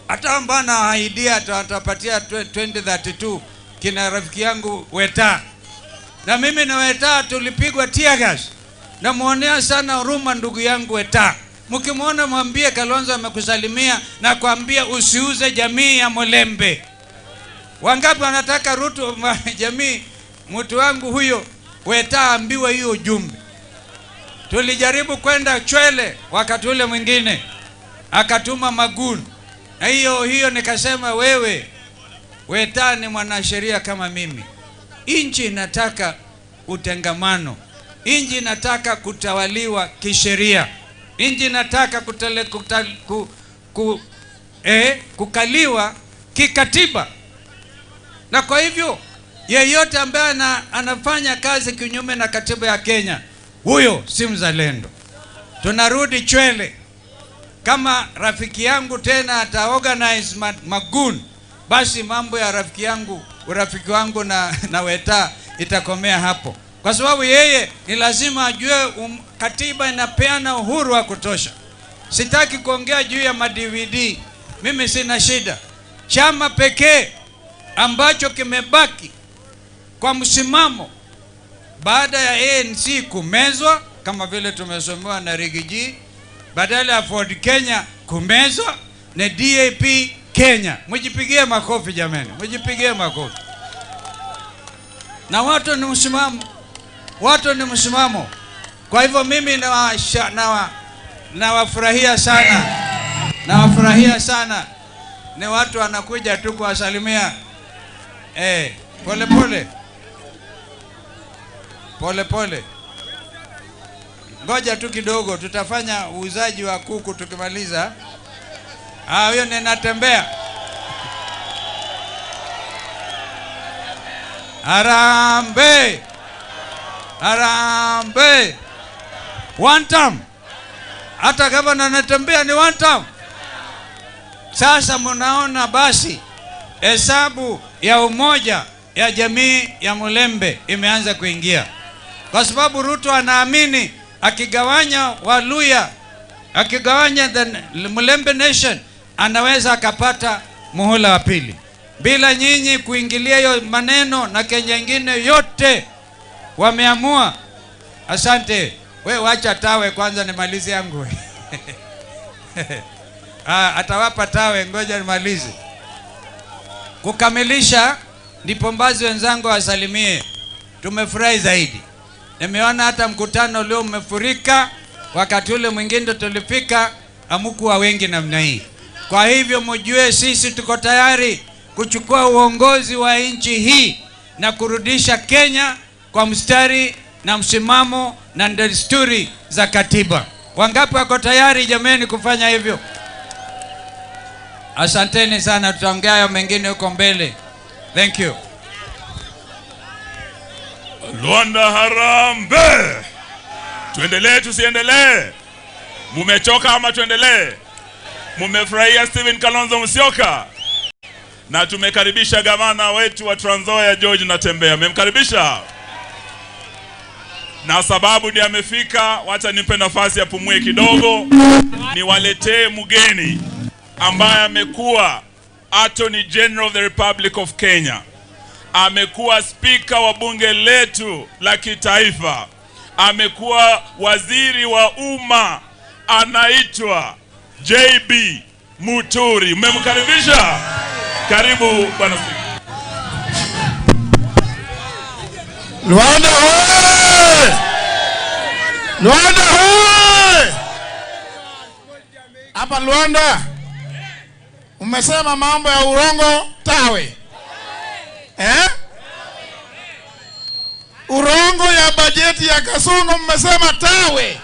Hata mbana aidia atapatia 2032 kina rafiki yangu Weta. Na mimi na Weta tulipigwa tear gas. Namuonea sana huruma ndugu yangu Weta. Mkimwona mwambie Kalonzo amekusalimia na kuambia usiuze jamii ya Mulembe. Wangapi wanataka Ruto jamii mtu wangu huyo Weta ambiwe hiyo ujumbe. Tulijaribu kwenda Chwele wakati ule mwingine akatuma magoon. Na hiyo nikasema wewe Weta ni mwanasheria kama mimi. Nchi inataka utengamano. Nchi inataka kutawaliwa kisheria. Nchi inataka kukaliwa kikatiba. Na kwa hivyo yeyote ambaye anafanya kazi kinyume na katiba ya Kenya, huyo si mzalendo. Tunarudi Chwele. Kama rafiki yangu tena ataorganize magoon, basi mambo ya rafiki yangu, urafiki wangu na Weta itakomea hapo. Kwa sababu yeye ni lazima ajue katiba inapeana uhuru wa kutosha. Sitaki kuongea juu ya ma-DVD. Mimi sina shida. Chama pekee ambacho kimebaki kwa msimamo baada ya ANC kumezwa kama vile tumesomewa na Riggy G, badala ya Ford Kenya kumezwa na DAP Kenya. Mjipigie makofi jameni, mjipigie makofi. Na watu ni msimamo. Watu ni msimamo. Kwa hivyo mimi nawafurahia sana. Nawafurahia sana. Ni watu wanakuja tu kuwasalimia. Pole pole. Pole pole. Ngoja tu kidogo, tutafanya uuzaji wa kuku tukimaliza. Huyo ninatembea. Harambee. Harambee. One term. Hata gavana anatembea ni one term. Sasa mnaona basi hesabu ya umoja ya jamii ya Mulembe imeanza kuingia. Kwa sababu Ruto anaamini akigawanya Waluya, akigawanya the Mulembe Nation, anaweza akapata muhula wa pili. Bila nyinyi kuingilia hiyo maneno na Kenya nyingine yote wameamua. Asante. We wacha tawe kwanza nimalize yangu. Atawapa tawe, ngoja nimalize. Kukamilisha ndipo mbazi wenzangu wasalimie. Tumefurahi zaidi. Nimeona hata mkutano leo umefurika, wakati ule mwingine tulifika hamukuwa wengi namna hii. Kwa hivyo mjue sisi tuko tayari kuchukua uongozi wa nchi hii na kurudisha Kenya kwa mstari na msimamo na desturi za katiba. Wangapi wako tayari jameni kufanya hivyo? Asanteni sana, tutaongea hayo mengine huko mbele. Thank you. Luanda harambee. Tuendelee tusiendelee? Mumechoka ama tuendelee? Mumefurahia Stephen Kalonzo Musyoka? Na tumekaribisha gavana wetu wa Trans Nzoia George Natembeya. Mmemkaribisha? Na sababu ndiye amefika, wacha nimpe nafasi apumue kidogo. Niwaletee mgeni ambaye amekuwa Attorney General of the Republic of Kenya. Amekuwa speaker wa bunge letu la kitaifa. Amekuwa waziri wa umma. Anaitwa JB Muturi. Mmemkaribisha? Karibu bwana speaker. Luanda hoye! Luanda hoye! Hapa Luanda. Umesema mambo ya urongo tawe. Eh? Urongo ya bajeti ya Kasongo mmesema tawe.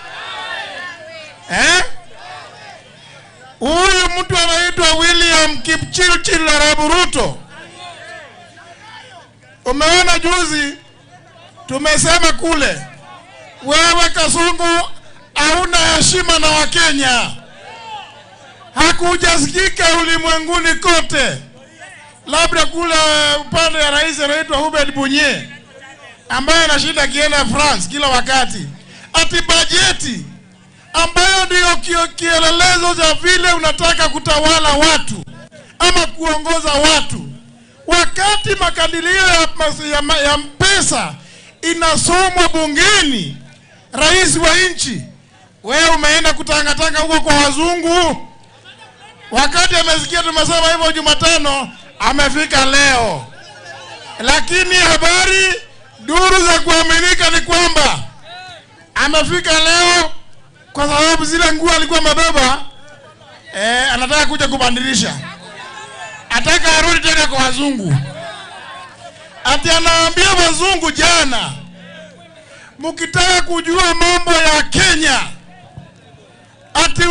Eh? Huyu mtu anaitwa William Kipchirchir Arap Ruto. Umeona juzi tumesema kule, wewe Kasongo hauna heshima na Wakenya. Hakujasikika ulimwenguni kote, labda kule upande ya rais anaitwa Hubert Bunye ambaye anashinda akienda France kila wakati, ati bajeti ambayo ndiyo kielelezo cha vile unataka kutawala watu ama kuongoza watu, wakati makadirio ya pesa inasomwa bungeni, rais wa nchi, wewe umeenda kutangatanga huko kwa wazungu. Wakati amesikia tumesema hivyo Jumatano, amefika leo. Lakini habari duru za kuaminika ni kwamba amefika leo kwa sababu zile nguo alikuwa amebeba, anataka kuja kubadilisha, ataka arudi tena kwa wazungu. Ati anaambia wazungu jana, mkitaka kujua mambo ya Kenya, ati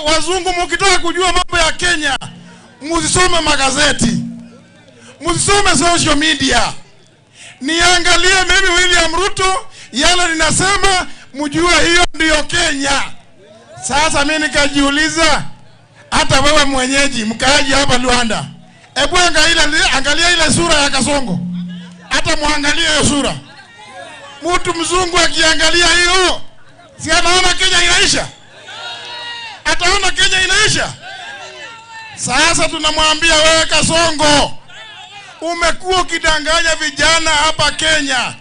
wazungu mkitaka kujua mambo ya Kenya, msisome magazeti, msisome social media, niangalie mimi William Ruto, yale ninasema mjue hiyo ndiyo Kenya. Sasa mimi nikajiuliza, hata wewe mwenyeji mkaaji hapa Luanda, hebu angalia ile sura ya Kasongo, hata muangalie hiyo sura. Mtu mzungu akiangalia hiyo, si anaona Kenya inaisha? Ataona Kenya inaisha? Sasa tunamwambia wewe Kasongo, umekuwa ukidanganya vijana hapa Kenya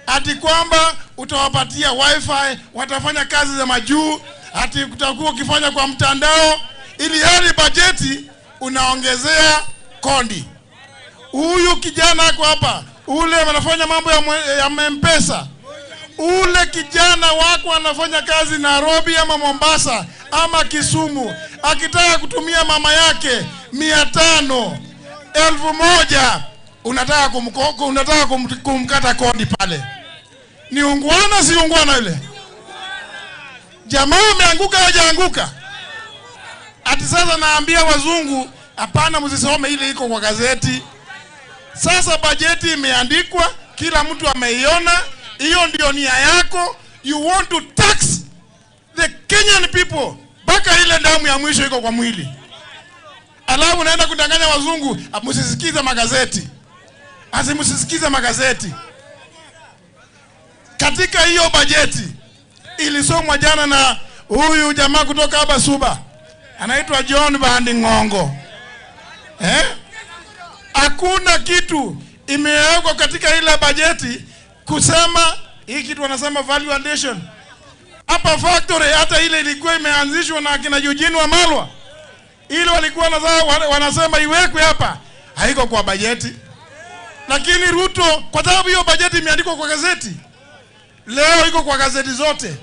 ati kwamba utawapatia wifi, watafanya kazi za majuu, ati utakuwa ukifanya kwa mtandao, ili hali bajeti unaongezea kondi. Huyu kijana ako hapa, ule anafanya mambo ya M-Pesa, ule kijana wako anafanya kazi Nairobi ama Mombasa ama Kisumu, akitaka kutumia mama yake 500, 1000, unataka kumkata kodi pale. Ni ungwana si ungwana yule? Jamaa ameanguka hajaanguka? Ati sasa naambia wazungu, hapana, msisome ile iko kwa gazeti. Sasa bajeti imeandikwa, kila mtu ameiona, hiyo ndio nia yako. You want to tax the Kenyan people mpaka ile damu ya mwisho iko kwa mwili. Alafu naenda kudanganya wazungu, msisikize magazeti. Msisikize magazeti. Katika hiyo bajeti ilisomwa jana na huyu jamaa kutoka hapa Suba, anaitwa John Bandi Ngongo. Hakuna kitu imewekwa katika ile bajeti kusema hii kitu wanasema value addition. Hapa factory hata ile ilikuwa imeanzishwa na akina Eugene Wamalwa, ile walikuwa wanasema iwekwe hapa, haiko kwa bajeti. Lakini Ruto, kwa sababu hiyo bajeti imeandikwa kwa gazeti, leo iko kwa gazeti zote.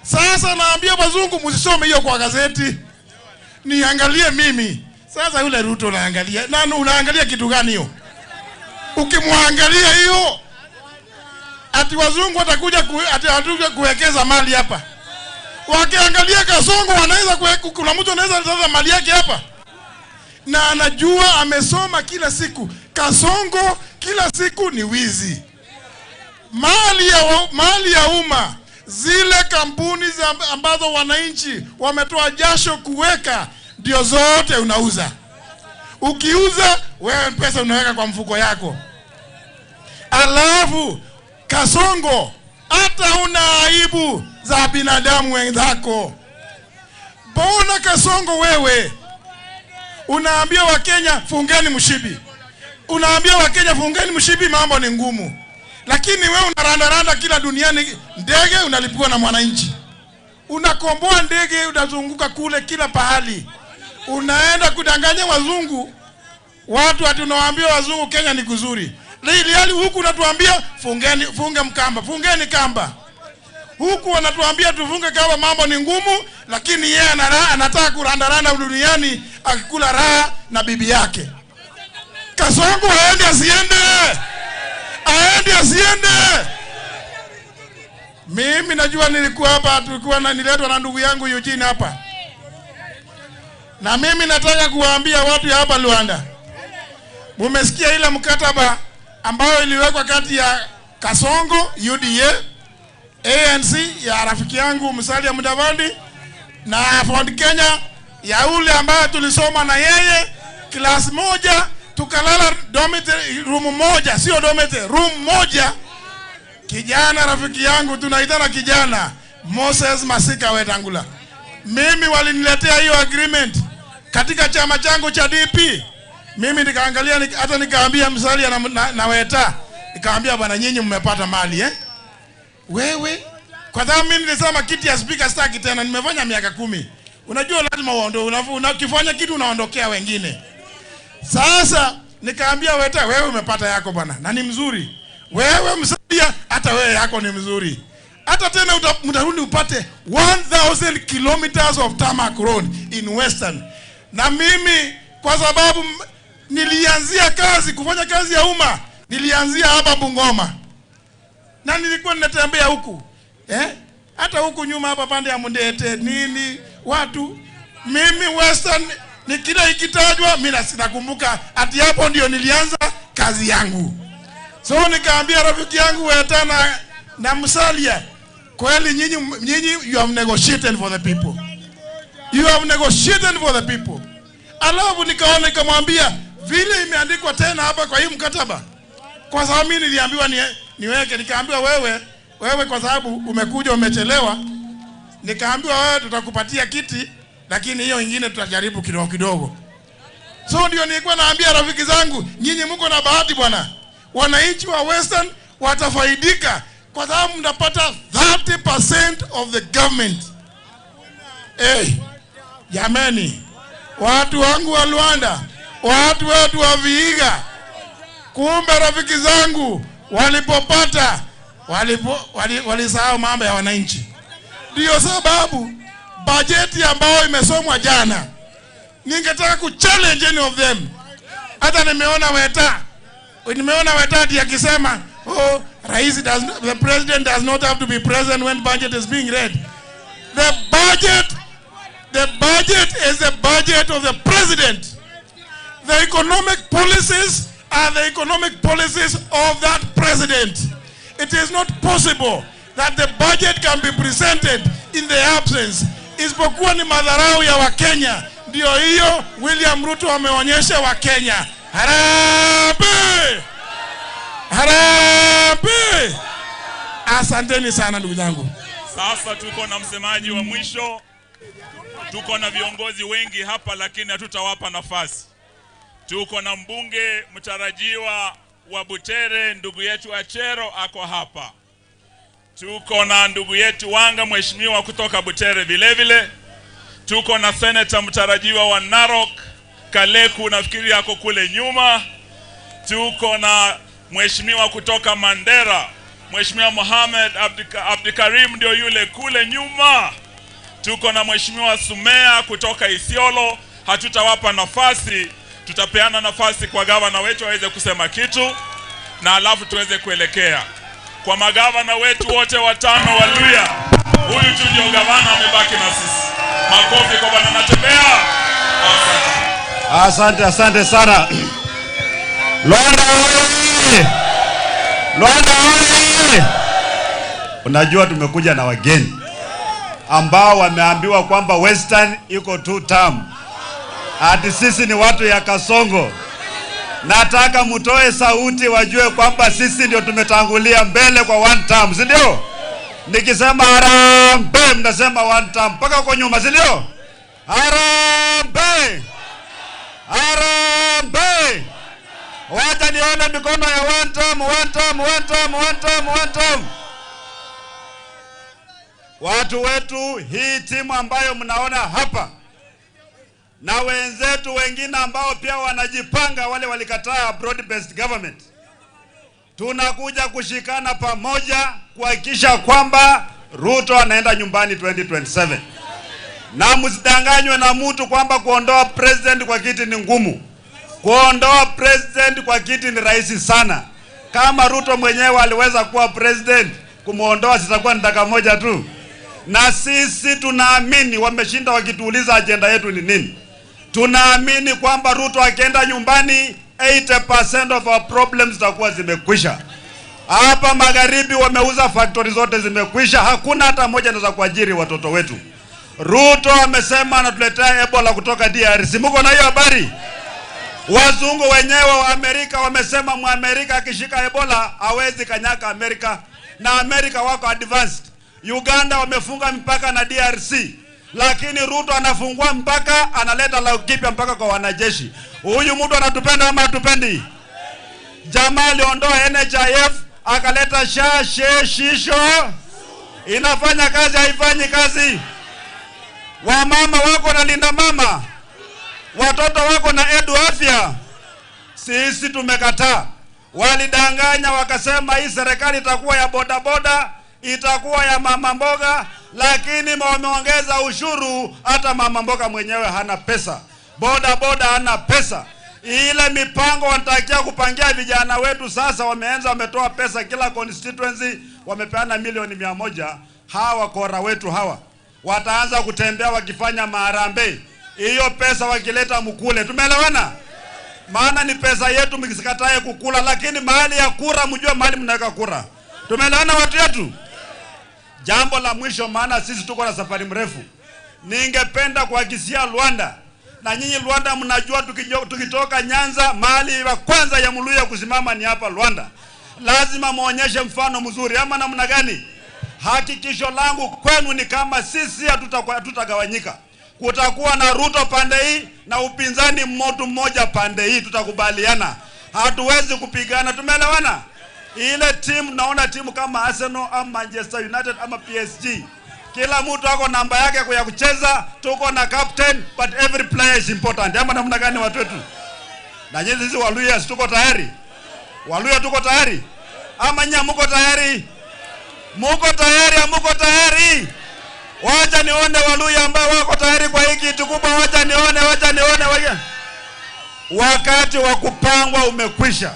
Sasa naambia wazungu msisome hiyo kwa gazeti, niangalie mimi. Sasa yule Ruto unaangalia, na unaangalia kitu gani hiyo? Ukimwangalia hiyo, ati wazungu watakuja ati kuwekeza mali hapa. Wakiangalia Kasongo wanaweza kuna mtu anaweza sasa mali yake hapa. Na anajua, amesoma kila siku Kasongo kila siku ni wizi. Mali ya umma, zile kampuni ambazo wananchi wametoa jasho kuweka, ndio zote unauza. Ukiuza wewe pesa unaweka kwa mfuko yako. Alafu Kasongo, hata una aibu za binadamu wenzako. Mbona Kasongo wewe unaambia Wakenya fungeni mshipi? Unaambia Wakenya fungeni mshipi, mambo ni ngumu. Lakini wewe unarandaranda kila duniani, ndege unalipiwa na mwananchi. Unakomboa ndege, unazunguka kule kila pahali. Unaenda kudanganya wazungu. Watu ati unawaambia wazungu Kenya ni kuzuri. Lili huku unatuambia fungeni, funge mkamba, fungeni kamba. Huku wanatuambia tufunge kamba, mambo ni ngumu, lakini yeye anataka kurandaranda duniani akikula raha na bibi yake. Kasongo aende asiende? Aende asiende? Mimi najua nilikuwa hapa, tulikuwa na niletwa na ndugu yangu Eugene hapa. Na mimi nataka kuwaambia watu ya hapa Luanda, mumesikia ile mkataba ambayo iliwekwa kati ya Kasongo UDA, ANC ya rafiki yangu Musalia Mudavadi na Ford Kenya ya ule ambaye tulisoma na yeye class moja, tukalala dormitory room moja, sio dormitory, room moja. Kijana rafiki yangu tunaitana kijana Moses Masika Wetangula. Mimi waliniletea hiyo agreement katika chama changu cha DP. Mimi nikaangalia hata nikaambia Musalia na Weta, nikaambia bwana, nyinyi mmepata mali eh? Wewe kwa sababu mimi nilisema kiti ya speaker sitaki tena, nimefanya miaka 10. Unajua lazima uondoe, unakifanya kitu unaondokea wengine. Sasa nikaambia Weta, wewe umepata yako bwana, na ni mzuri. Wewe Musalia, hata wewe yako ni mzuri. Hata tena mtarudi upate 1000 kilometers of tarmac road in Western. Na mimi kwa sababu nilianzia kazi, kufanya kazi ya umma, nilianzia hapa Bungoma. Na nilikuwa ninatembea huku. Hata huku nyuma hapa pande ya Mundete nini watu, mimi Western ni kila ikitajwa mimi nakumbuka ati hapo ndio nilianza kazi yangu. So nikaambia rafiki yangu Weta na Musalia, kweli nyinyi you have negotiated for the people. You have negotiated for the people. Alafu nikaona nikamwambia vile imeandikwa tena hapa kwa hii mkataba. Kwa sababu mimi niliambiwa niweke, nikaambiwa wewe kwa sababu umekuja umechelewa, nikaambiwa wewe tutakupatia kiti lakini hiyo nyingine tutajaribu kidogo kidogo. So ndio nilikuwa naambia rafiki zangu, nyinyi mko na bahati bwana. Wananchi wa Western watafaidika kwa sababu mtapata 30% of the government. Hey, jameni, watu wangu wa Luanda, watu wetu wa Vihiga, kumbe rafiki zangu walipopata walisahau mambo ya wananchi. Ndio sababu bajeti ambayo imesomwa jana, ningetaka ku challenge any of them. Hata nimeona Weta akisema, oh, Rais does not, the president does not have to be present when budget is being read. The budget is the budget of the president. The economic policies are the economic policies of that president. It is not possible that the budget can be presented in the absence. Isipokuwa ni madharau ya Wakenya. Ndio hiyo William Ruto ameonyesha Wakenya. Harambee! Harambee! Asanteni sana ndugu zangu. Sasa tuko na msemaji wa mwisho. Tuko na viongozi wengi hapa lakini hatutawapa nafasi. Tuko na mbunge mtarajiwa wa Butere, ndugu yetu Achero ako hapa. Tuko na ndugu yetu Wanga mheshimiwa kutoka Butere vile vile. Tuko na senator mtarajiwa wa Narok, Kaleku nafikiri yako kule nyuma. Tuko na mheshimiwa kutoka Mandera, Mheshimiwa Mohamed Abdikarim ndio yule kule nyuma. Tuko na Mheshimiwa Sumea kutoka Isiolo. Hatutawapa nafasi, tutapeana nafasi kwa gavana wetu aweze kusema kitu na alafu tuweze kuelekea kwa magavana wetu wote watano wa Luhya. Huyu tu ndio gavana amebaki na sisi. Makofi kwa Bwana Natembeya. Asante, asante sana. Luanda oye! Luanda oye! Unajua tumekuja na wageni ambao wameambiwa kwamba Western iko two term. Ati sisi ni watu ya Kasongo. Nataka mutoe sauti wajue kwamba sisi ndio tumetangulia mbele kwa one term, si ndio? Nikisema harambee mnasema one term mpaka huko nyuma, si ndio? Harambee! Harambee! Wacha nione mikono ya one term, one term, one term, one term, one term. Watu wetu, hii timu ambayo mnaona hapa na wenzetu wengine ambao pia wanajipanga, wale walikataa broad based government, tunakuja kushikana pamoja kuhakikisha kwamba Ruto anaenda nyumbani 2027. Na msidanganywe na mtu kwamba kuondoa president kwa kiti ni ngumu. Kuondoa president kwa kiti ni rahisi sana. Kama Ruto mwenyewe aliweza kuwa president, kumuondoa sitakuwa ni dakika moja tu. Na sisi tunaamini, wameshinda wakituuliza ajenda yetu ni nini. Tunaamini kwamba Ruto akienda nyumbani 80% of our problems zitakuwa zimekwisha. Hapa magharibi wameuza factory zote zimekwisha, hakuna hata moja inaweza kuajiri watoto wetu. Ruto amesema anatuletea Ebola kutoka DRC. Mko na hiyo habari? Wazungu wenyewe wa Amerika wamesema Mwamerika akishika Ebola hawezi kanyaka Amerika, na Amerika wako advanced. Uganda wamefunga mpaka na DRC, lakini Ruto anafungua mpaka, analeta Laikipia mpaka kwa wanajeshi. Huyu mtu anatupenda ama hatupendi? Jamaa aliondoa NHIF akaleta SHA she shisho, inafanya kazi haifanyi kazi? Wamama wako na linda mama, watoto wako na edu afya. Sisi tumekataa. Walidanganya wakasema hii serikali itakuwa ya bodaboda, itakuwa ya mama mboga, lakini wameongeza ushuru. Hata mama mboga mwenyewe hana pesa, bodaboda hana pesa. Ile mipango wanatakia kupangia vijana wetu sasa, wameanza wametoa pesa kila constituency, wamepeana milioni 100. Hawa wakora wetu hawa wataanza kutembea wakifanya maharambee, hiyo pesa wakileta mkule. Tumeelewana? Maana ni pesa yetu, mkisikatae kukula, lakini mahali ya kura mjue mahali mnaweka kura. Tumeelewana watu wetu? Jambo la mwisho, maana sisi tuko na safari mrefu, ningependa kuhakikishia Luanda na nyinyi Luanda mnajua, tukitoka Nyanza mahali ya kwanza ya Mluya kusimama ni hapa Luanda. Lazima muonyeshe mfano mzuri, ama namna gani? Hakikisho langu kwenu ni kama sisi hatutagawanyika. Kutakuwa na Ruto pande hii na upinzani mmoja mmoja pande hii, tutakubaliana. Hatuwezi kupigana, tumeelewana? Ile timu naona timu kama Arsenal ama Manchester United ama PSG, kila mtu ako namba yake ya kucheza, tuko na captain, but every player is important. Ama namna gani watu wetu? Na nyinyi sisi Waluya tuko tayari? Waluya tuko tayari? Ama nyinyi muko tayari? Muko tayari? Muko tayari? Wacha nione Waluya ambao wako tayari kwa hiki kitu kubwa. Wacha nione, wacha nione, wacha. Wakati wa kupangwa umekwisha.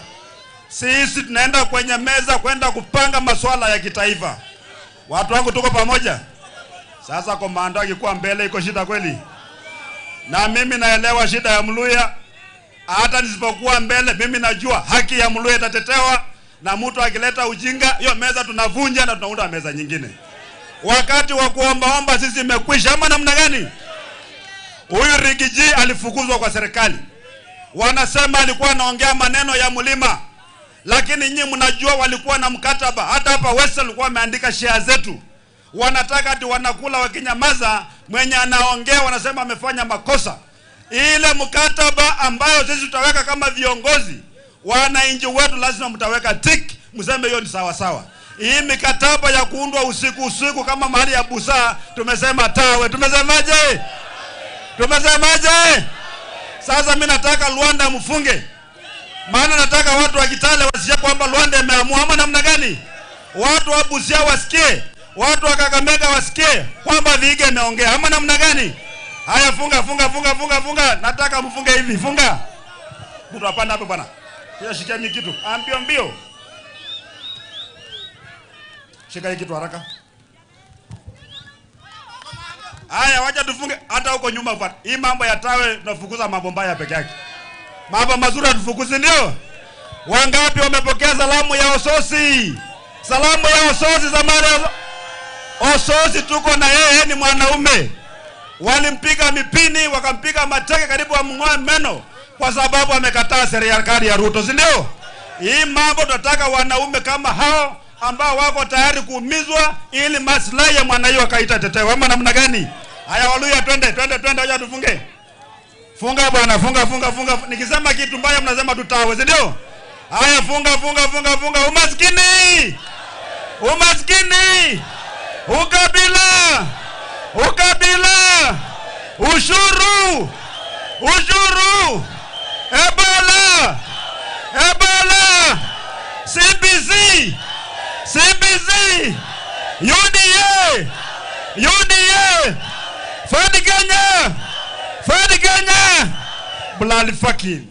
Sisi tunaenda kwenye meza kwenda kupanga masuala ya kitaifa. Watu wangu tuko pamoja? Sasa komando akikuwa mbele iko shida kweli? Na mimi naelewa shida ya Mluya. Hata nisipokuwa mbele mimi najua haki ya Mluya itatetewa, na mtu akileta ujinga hiyo meza tunavunja na tunaunda meza nyingine. Wakati wa kuombaomba sisi imekwisha, ama namna gani? Huyu Rigiji alifukuzwa kwa serikali. Wanasema alikuwa anaongea maneno ya mlima, lakini nyinyi mnajua walikuwa na mkataba. Hata hapa Western walikuwa wameandika share zetu. Wanataka ati wanakula wakinyamaza, mwenye anaongea wanasema amefanya makosa. Ile mkataba ambayo sisi tutaweka kama viongozi, wananchi wetu lazima mtaweka tick, mseme hiyo ni sawa sawa. Hii mikataba ya kuundwa usiku usiku kama mahali ya busaa, tumesema tawe. Tumesemaje? Tumesemaje? Sasa mimi nataka Luanda mfunge. Maana nataka watu wa Kitale wasikie kwamba Luanda imeamua ama namna gani? Watu wa Busia wasikie, watu wa Kakamega wasikie kwamba Vihiga imeongea ama namna gani? Haya, funga funga funga funga funga. Nataka mfunge hivi, funga. Mtu hapana hapo bwana. Kisha shikia mimi kitu. Ambio mbio. Shika hii kitu haraka. Haya, wacha tufunge hata huko nyuma fuata. Hii mambo ya tawe tunafukuza mambo mbaya peke yake. Mambo mazuri hatufukuzi, ndio? Wangapi wamepokea salamu ya Ososi? Salamu ya Ososi zamani. Ososi tuko na yeye, ni mwanaume. Walimpiga mipini, wakampiga mateke karibu amng'oe meno kwa sababu amekataa serikali ya Ruto, si ndio? Hii mambo tunataka wanaume kama hao ambao wako tayari kuumizwa ili maslahi ya mwananchi akaita tetewa, ama namna gani? Haya Waluya, twende twende twende, wacha tufunge. Funga bwana, funga funga funga. Nikisema kitu mbaya mnasema tutawe, si ndio? Haya, funga funga funga funga. Umaskini, umaskini, ukabila, ukabila, ushuru, ushuru, Ebola, Ebola, CBC, CBC, UDA, UDA, Ford Kenya! Ford Kenya! Blood fucking.